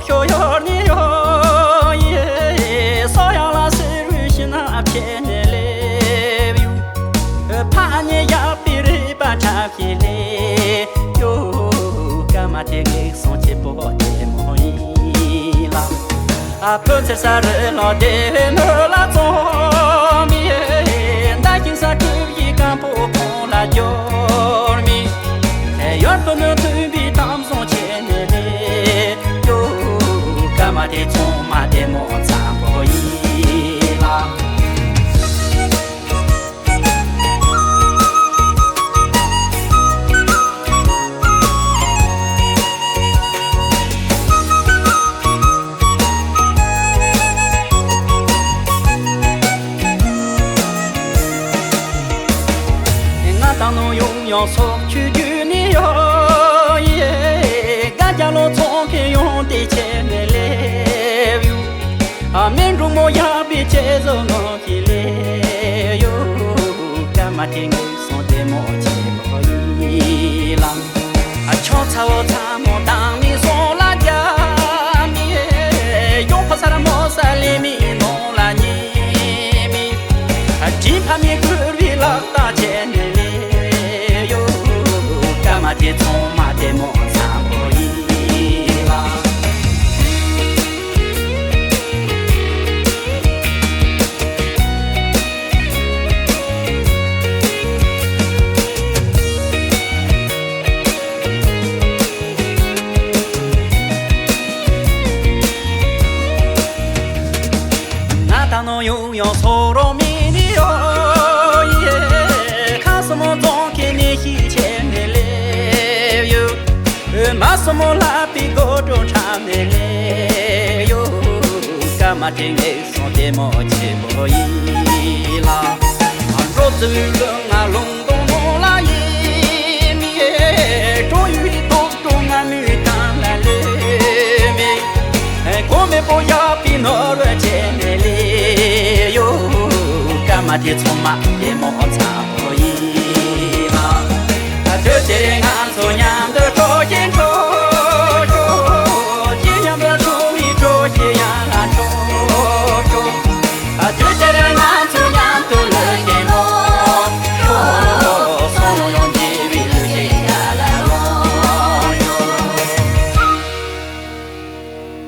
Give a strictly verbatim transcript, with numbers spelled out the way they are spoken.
ཤོ་ཡོར་ནི་ཡོ་ཡེ། སོ་ཡང་ལ་སེ་རུ་ཤི་ན་ཕྱེ་ནེ་ལེ་ཡུ། ཕ་ནེ་ཡ་པི་རི་པ་ཁྲ་ཁི་ལེ་ཡོ། ཀ་མ་ཏེ་ངེ་སོང་ཆེ་པོ་ཏེ་མོ་ཡི་ལ། ཨ་ཕོ་ཚེ་ས་རེ་ལོ་ཏེ་བེ་ནོ་ལ་ཙོ་མི། ད་ཁྱིང་ས་ཀུ་ཡི་ཀམ་པོ་ཁོང་ལ་ཡོར་མི། ཡོར་པོ་ནོ་ཐུ་བི་ཏམ་སོང་ཆེ་ནེ་ལེ་ཡོ། ཀ་མ་ཏེ་ཚོང་མ་ཏེ་མོ་ཚང་པོ་ཡི་ལ། ང་དང་ནོ་ཡོང་ཡོང་སོག་ཆུ་རྒྱུ་ནི་ཡོ་ཡེ། ག་རྒྱ་ལོ་ཚོང་ཁེ་ཡོང་ཏེ་ཆེ་ནེ་ལེ་ཡུ། ཨ་མེན་རུ་མོ་ཡ་པི་ཆེ་ཟོ་ནོ་ཁི་ལེ་ཡོ། ཀ་མ་ཏེ་ངེ་སོང་ཏེ་མོ་ཆེ་པོ་ཡི་ལ། ཨ་ཆོ་ཚ་བོ་ཚ་མོ་དང་མི་སོང་ལ་རྒྱ་མི། ཡོ་ཕ་ས་ར་མོ་ས་ལེ་མི་ནོ་ལ་ཉེ་མི། ཨ་དྲིན་ཕ་མི་ཁུར་བི་ལག་ཏ་ཆེ་ནེ་ལེ་ཡོ། ཀ་མ་ཏེ་ཚོང་མ་ཏེ་མོ་ཚང་པོ་ཡི་ལ། ང་དང་ནོ་ཡོང་ཡོང་སོ་རོ་མི་ནི་ཡོ་ཡེ། ཁ་སོ་མོ་རྫོང་ཁེ་ནེ་ཤི་ཆེ་ནེ་ལེ་ཡོ། མ་སོ་མོ་ལ་པི་གོ་ཏོ་ཁྲ་ནེ་ལེ་ཡོ། ཀ་མ་ཏེ་ངེ་སོང་ཏེ་མོ་ཆེ་པོ་ཡི་ལ། འགྲོ་ཙུ་ལོ་ང་ལུང་སྟོང་ནོ་ལ་ཡེ་མི། ཀྲོ་ཡུ་ཏོག་ཏོ་ང་མི་ཏང་ལ་ལེ་མི། གོ་མེ་པོ་ཡ་པི་ནོ་ར་ཆེ་ནེ་ལེ་ཡོ། ཀ་མ་ཏེ་ཚོང་མ་ཏེ་མོ་